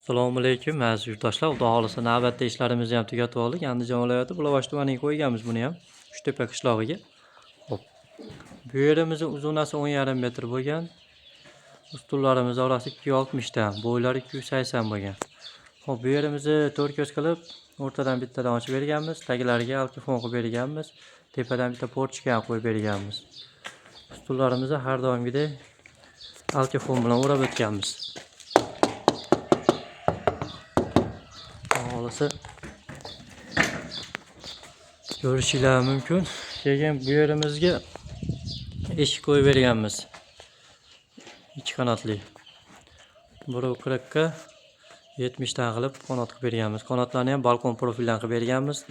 Assalomu alaykum aziz yurtdoshlar. Xudo xohlasa navbatda ishlarimizni ham tugatib oldik. Andijon viloyati Bulovosh tumaniga qo'yganmiz buni ham. Uchtepa qishlog'iga. Xo'p. Bu yerimizni uzunasi 10,5 metr bo'lgan. Ustunlarimiz orasi 260 dan, bo'ylari 280 bo'lgan. Xo'p, bu yerimizni to'rt ko'z qilib, o'rtadan bittadan ochib berganmiz, taglariga alkafon qilib berganmiz, tepadan bitta porchka ham qo'yib berganmiz. Ustunlarimizni har doimgidek alkafon bilan o'rab o'tganmiz. Xohlasa ko'rishinglar mumkin. Keyin bu yerimizga eshik qo'yib berganmiz. 2 qanotli. 1.40 ga 70 dan qilib qanot qilib berganmiz. Qanotlarni ham balkon profildan qilib berganmiz.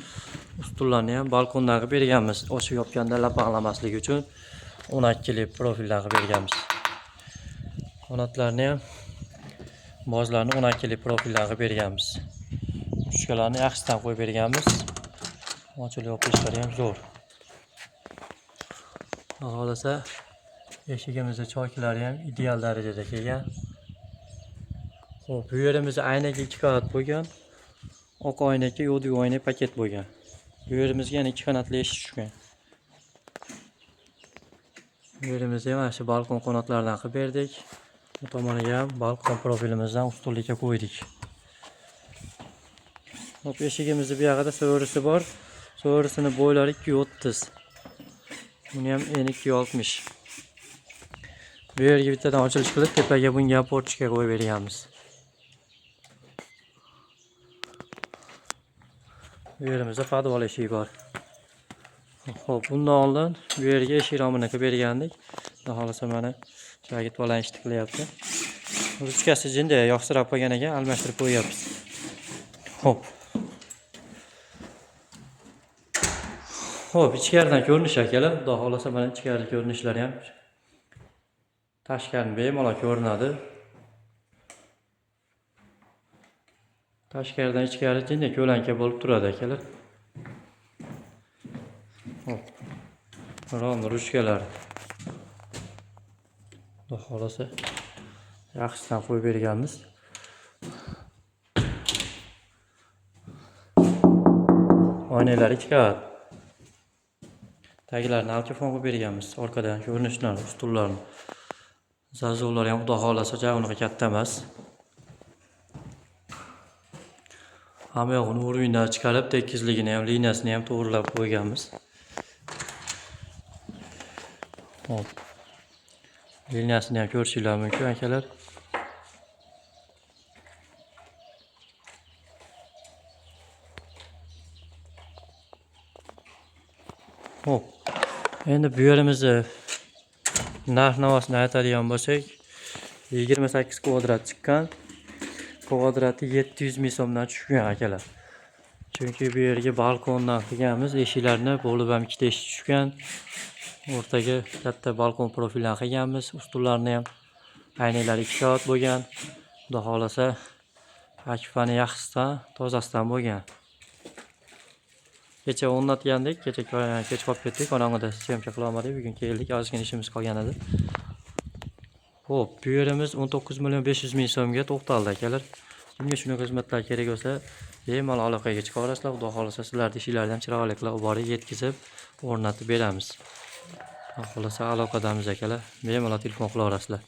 Ustunlarni ham balkondan qilib berganmiz. Ochib yopganda lapaqlamasligi uchun 12lik profildan qilib berganmiz. Qanotlarni ham bozlarni 12lik profildan qilib berganmiz. Ruchkalarni yaxshisidan qo'yib berganmiz. Ochilib yopilishlari ham zo'r. Xudo xohlasa eshigimizni choklari ham ideal darajada kelgan. Xo'p, bu yerimiz aynak 2 qavat bo'lgan. Oq oynakka yo'dik oynak paket bo'lgan. Bu yerimizga yana 2 qanotli eshik tushgan. Bu yerimizni ham mana shu balkon qanotlaridan qilib berdik. Bu tomoniga ham balkon profilimizdan ustunlikka qo'ydik. Hop, eshigimizni bu yog'ida so'risi bor. So'risini bo'ylari 230. Buni ham eni 260. Bu yerga bittadan ochilish qilib, tepaga bunga ham portichka qo'yib berganmiz. Bu yerimizda podval eshigi bor. Xo'p, bundan oldin bu yerga eshik romini qilib bergandik. Xudo xohlasa mana shogird bola ishni qilyapti. Ruchkasi jinday yoqsirab qolgan ekan, almashtirib qo'yyapmiz. Xo'p. Xo'p, ichkaridan ko'rinish akalar. Xudo xohlasa mana ichkari ko'rinishlari ham tashqarini bemalol ko'rinadi. Tashqaridan ichkari jinday ko'lanka bo'lib turadi akalar. Xo'p. Rom ruchkalar. Xudo xohlasa yaxshisidan qo'yib berganmiz. Oynalar 2 qavat. Tagilarini alkafon qilib berganmiz. Orqadan ko'rinishlarini, ustunlarni. Zazorlari ham xudo xohlasa ja unaqa katta emas. Hamma yog'ini уровеньdan chiqarib, tekizligini ham, liniyasini ham to'g'rilab qo'yganmiz. Xo'p. Liniyasini ham ko'rishinglar mumkin akalar. Xo'p. Endi bu yerimizni narx-navosini aytadigan bo'lsak, 28 kvadrat chiqqan. Kvadrati 700 ming so'mdan tushgan akalar. Chunki bu yerga balkondan qilganmiz, eshiklarni bo'lib ham ikkita eshik tushgan. O'rtaga katta balkon profildan qilganmiz, ustunlarni ham aynaklari 2 qavat bo'lgan. Xudo xohlasa akfani yaxshisidan, tozasidan bo'lgan. Kecha o'rnatgandik, kecha kech qolib ketdik, qorong'ida syomka qila olmadik. Bugun keldik, ozgina ishimiz qolgan edi. Xo'p, bu yerimiz 19 million 500 ming so'mga to'xtaldi akalar. Kimga shunaqa xizmatlar kerak bo'lsa, bemalol aloqaga chiqaverasizlar. Xudo xohlasa sizlarni ishinglarni ham chiroyli qilib olib borib yetkazib, o'rnatib beramiz. Xudo xohlasa aloqadamiz akalar. Bemalol telefon qilaverasizlar.